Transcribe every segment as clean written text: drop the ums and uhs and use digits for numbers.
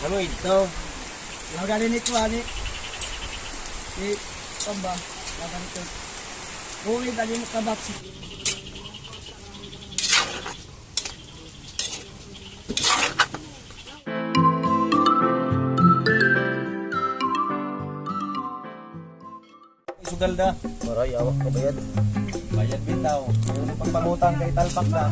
Ano ito? Magaling ni Kuani. Ni Pamba. Magaling ko. Uwi dali mo kabak si. Sugal da. Maray, awak ka bayad. Bayad bitaw. Yung pagpangutang kay talpak da.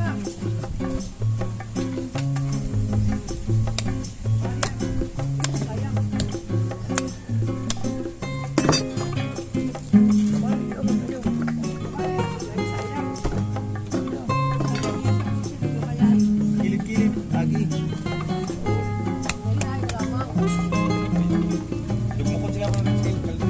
Kilid-kilid, agi. Dugmukot siya ng skill kaldo.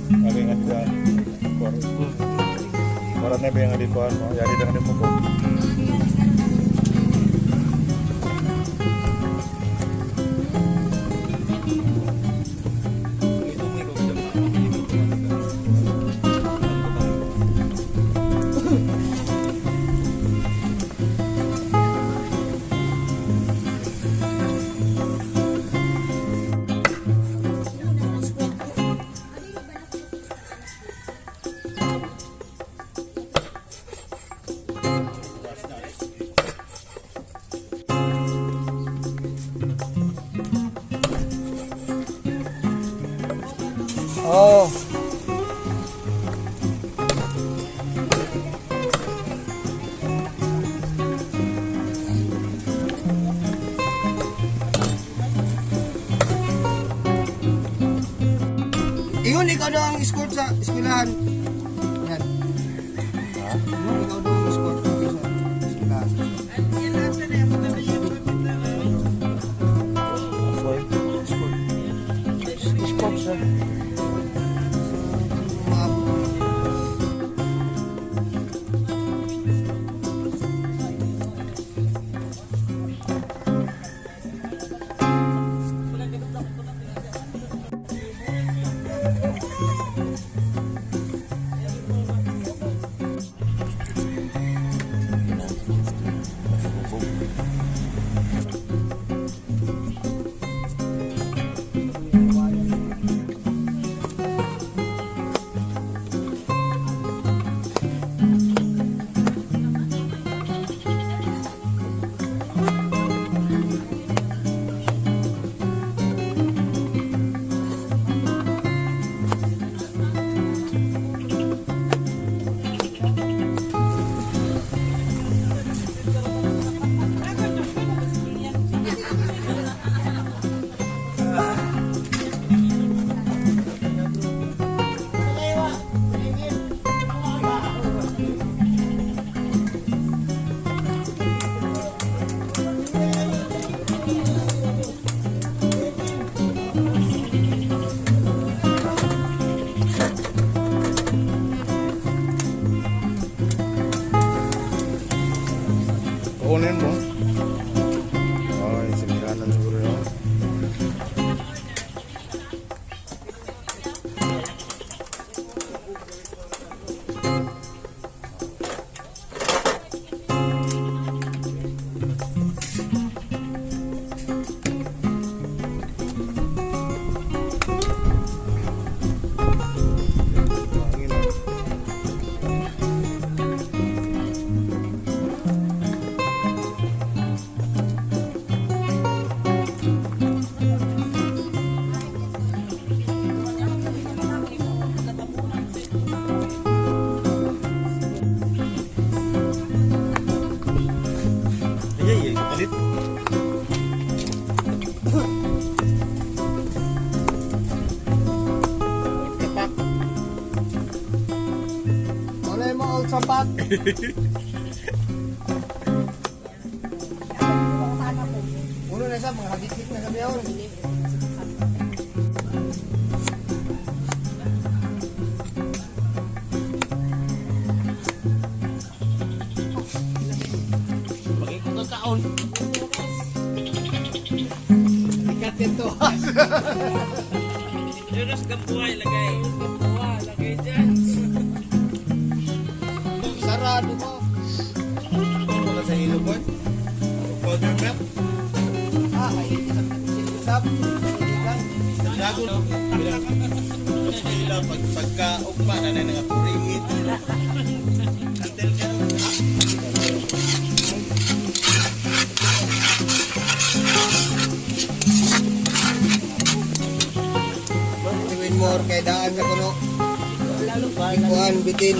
Sabi nga dito, kuwan. Para na ba yung di kuwan mo? Yari na mo ko. Oh. Ingon, ikaw daw ang escort sa eskwelahan. Yan. Ha? Ingon, ikaw daw ang escort sa eskwelahan. Asoy. Escort. Escort siya. Mga Kunin mo. Ay, siniranan siguro yun. Hangin, ah. Ay, ay, palit. Kapak. Wala mo old sapat. Uno na sa mga hagit na sa biyahon. Bagay ko kakaon. Tintuas. Jonas Gambuhay lagay. Gambuhay lagay dyan. Sarado mo. Ano sa ilog? Powder milk? Ah, ay, isang usap. Dago. Sila pag pagka ugma na na nga puriit. Until karon. Gawin more kay daan sa kuno. Ikuan bitin.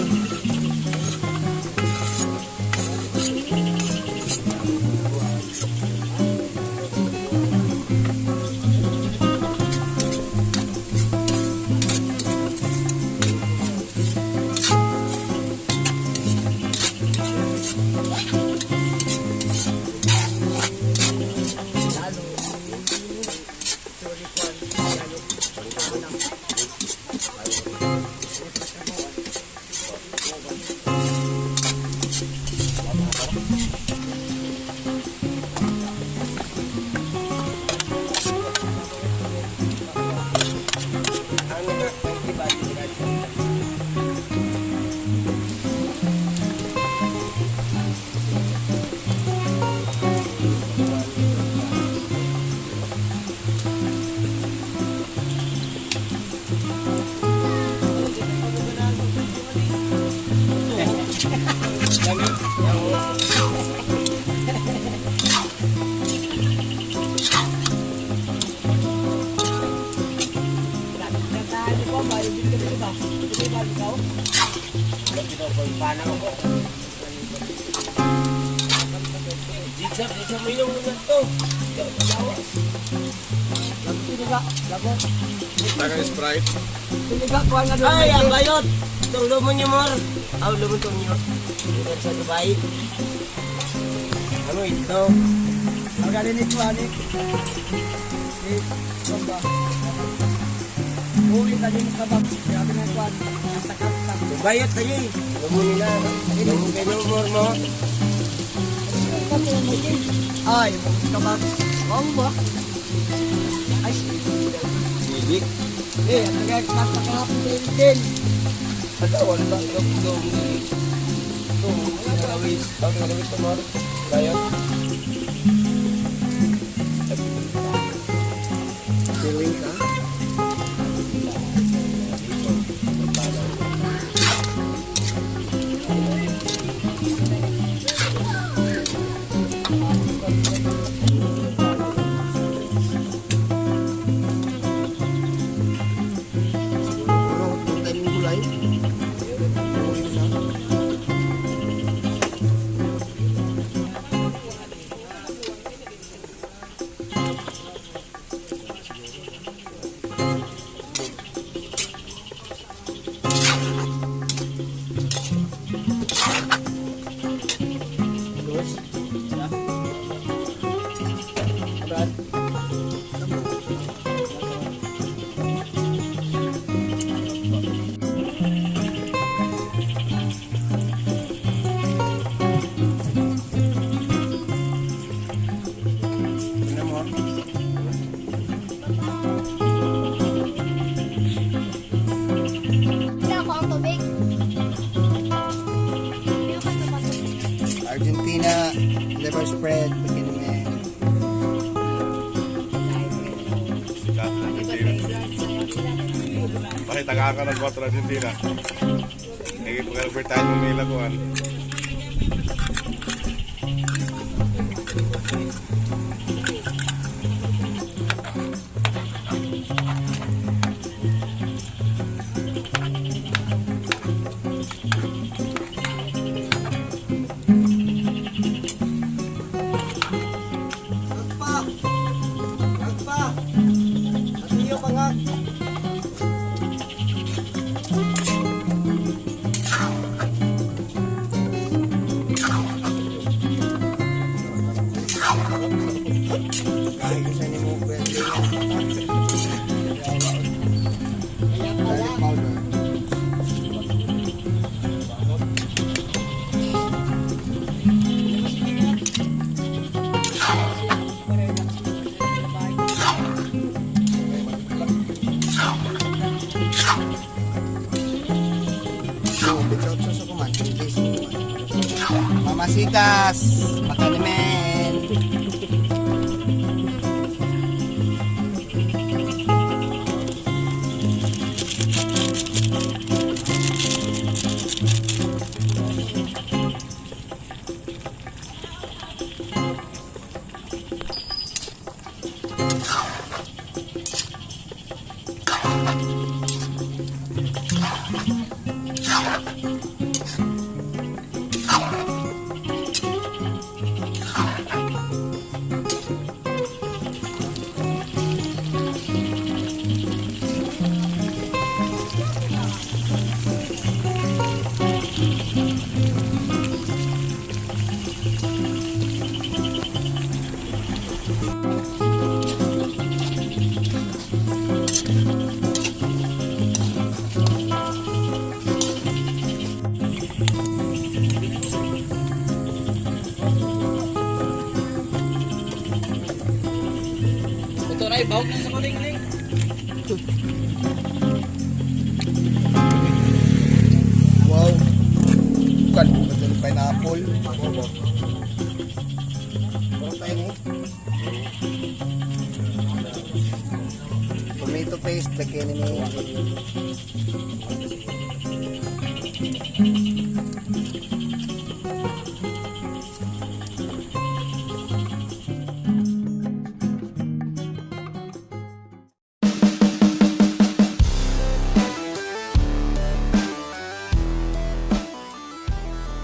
Jitsap, jitsap mo ilong naman to. Taga Sprite. Ay, ang bayot. Itong lumon niyo, Mor. Aw, lumon tong niyo. Dito sa Dubai. Ano ito? Ang galing ni Kuani. Ni Pamba. Uwi ka din ka ba? Grabe na Kuan. Ang takap-tak. Bayot tayo eh. Lumon nila. Lumon kayo, Mor mo. Ay, ka ba? Pamba. Ay, Sige. eh, ang tagal din din. Ala, wala ba? Ilong, ilong. Ito, nagawis. Tawag nagawis to, Mor. Bayot. Feeling ka? Ano, tuntay yung gulay? Hindi ako ang tubig. Hindi ako tumatubig. Argentina liver spread. Pagkinume. Sikat na Argentina. Bakit taga ka ng 4 Argentina? Naging pag-overtime mo nila kuan. Agpa! Agpa! At iyo pa nga. Kahit sa nimo pwede. Garlic powder. Masitas. Baka naman. Ito na, ibawag na sa kuling-ling. Wow. Kan, betul pineapple. Meron tayo ni. Tomato paste, lagyan ni.